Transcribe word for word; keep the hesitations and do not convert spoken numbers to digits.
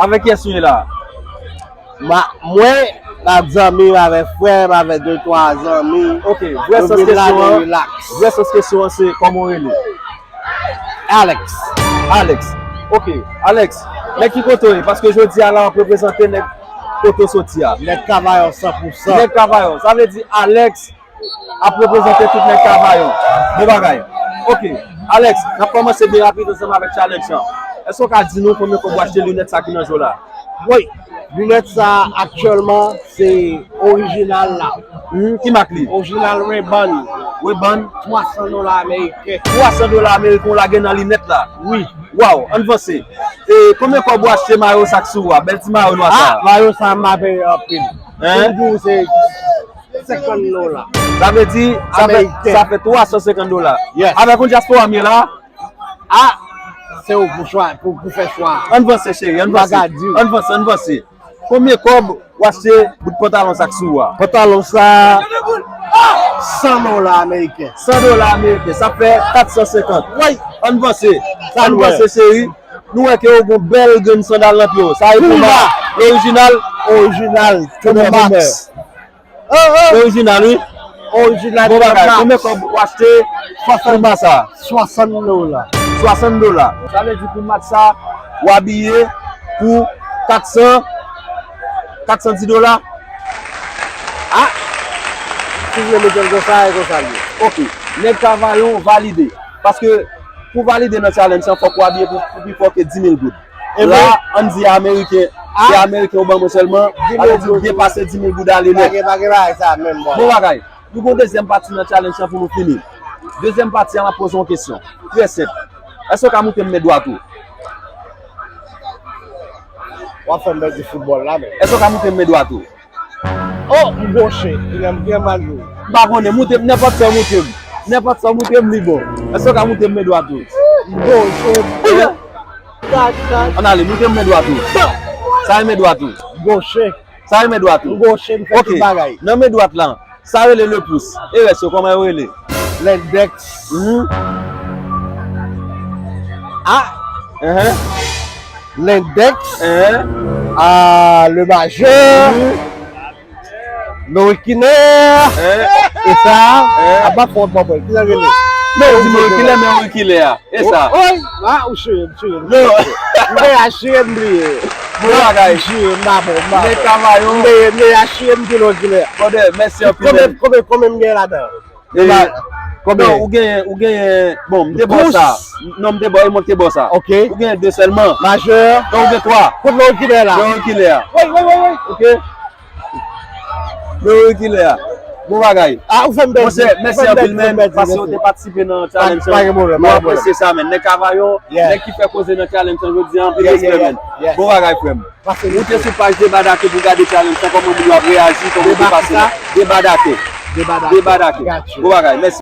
Avèk kiyès nou ye la? Ma, mwen, avèk zanmi m, avèk frè m, avèk de twa zanmi. Ok, vrè sans kesyon an, vrè sans kesyon an se kòman w rele? Alex. Alex. Ok, Alex, nèg ki kote w ye? Paske jodi a la w ap reprezante nèg kote w soti a. Nèg Kavayon san pou san. Nèg Kavayon. Sa vle di Alex ap reprezante tout nèg Kavayon. Bon bagay. Ok, Alex, n ap kòmanse byen rapid ansanm avèk challenge lan. Èske w ka di nou konbyen kòb w achte linèt sa ki nan je w la? Wi, linèt sa aktyèlman se orijinal la. Hmm, ki mak li? Orijinal Ray-Ban. Ray-Ban. Twa san dola ameriken. Twa san dola ameriken w lage nan linèt la? Wi. Waw, ann vanse. E konbyen kòb w achte mayo sa k sou ou a? Bèl ti mayo nwa sa. Ah, mayo sa m pa peye anpil. Hein? Pou di w se senkant dola. Sa vle di, sa fè, sa fè twa san senkant dola. Avèk yon dyaspora m ye la. Ah, se ou pou chwa, pou, pou fè chwa. Ann vanse cheri, ann vanse. Ann vanse, ann vanse. Konbyen kòb w achte bout pantalon sa k sou ou a? Pantalon sa, san dola ameriken. San dola ameriken, sa fè kat san senkant. Woy! Ann vanse. Ann vanse cheri. Nou wè ke w gen yon bèl grenn sandal nan pye w. Sa e Puma. Orijinal? Orijinal. Puma Max. Orijinal, wi. Orijinal. Bon bagay. Konbyen kòb w achte Puma sa? Swasant dola. Swasant dola. Sa vle di pou mat sa, w abiye pou kat san, kat san dis dola. Ah! Si w vle mete l konsa, e konsa l ye. Ok. Nèg Kavayon valide. Paske pou valide nan challenge lan, fòk w abiye pou, pou pi fò ke dis mil goud. La, ann di ameriken, se ameriken ou ban mwen sèlman, sa vle di ou byen pase dis mil goud ale nèt. Pa gen, pa gen bagay sa menm, bro. Bon bagay. Nou gen yon dezyèm pati nan challenge lan pou nou fini. Dezyèm pati a, m ap poze yon kesyon. Trè senp. Èske w ka montre m men dwat ou? W ap fè m pèdi foutbòl la, men. Èske w ka montre m men dwat ou? Oh, m goche, kilè m gen mal yo. M pa konnen, montre m, nenpòt sa w montre m. Nenpòt sa w montre m, li bon. Èske w ka montre m men dwat ou? M goche, m goche. Ann ale, montre m men dwat ou. Sa e men dwat ou? Goche. Sa e men dwat ou? M goche, m fè tout bagay. Nan men dwat lan, sa rele le pouce. E rès yo, kòman yo rele? Lendèks. Mhm. Ah! Enhen. Lendèks. Enhen. Ah, le majeur. Mhm. Lorikilè. Enhen. E sa, enhen, apa fòt pa bwè l. Ki sa rele? Non, ou di lorikilè, men lorikilè a. E sa. Oy, ah, ou chire m, chire m. Non. M te a chire m bliye. Bon bagay. M chire m, m pa bon, m pa bon. Nèg Kavayon. M te, m te a chire m di lorikilè. Brother, mèsi anpil, man. Konbyen, konbyen, konbyen m gen ladan? E, konbyen? Non, ou genyen, ou genyen, bon, m te ba w sa. Non, m te ba w, e mwen ki te ba w sa. Ok. Ou genyen de sèlman. Majè. Non, ou gen twa. Kot lorikilè la? Lorikilè a. Wi, wi, wi, wi. Ok. Lorikilè a. Bon bagay. Ah, ou fè m pèdi. Monchè, mèsi anpil, men, paske w te patisipe nan challenge lan. Pa gen pwoblèm, pa gen pwoblèm. Nou apresye sa, men. Nèg Kavayon, nèg ki fè koze nan challenge lan jodi a, anpil respè, men. Bon bagay, frè m. Moute sou paj Deba Dake pou gade challenge lan, kòman moun yo ap reyaji, kòman yo te pase la. Deba Dake. Deba Dake. Bon bagay, mèsi.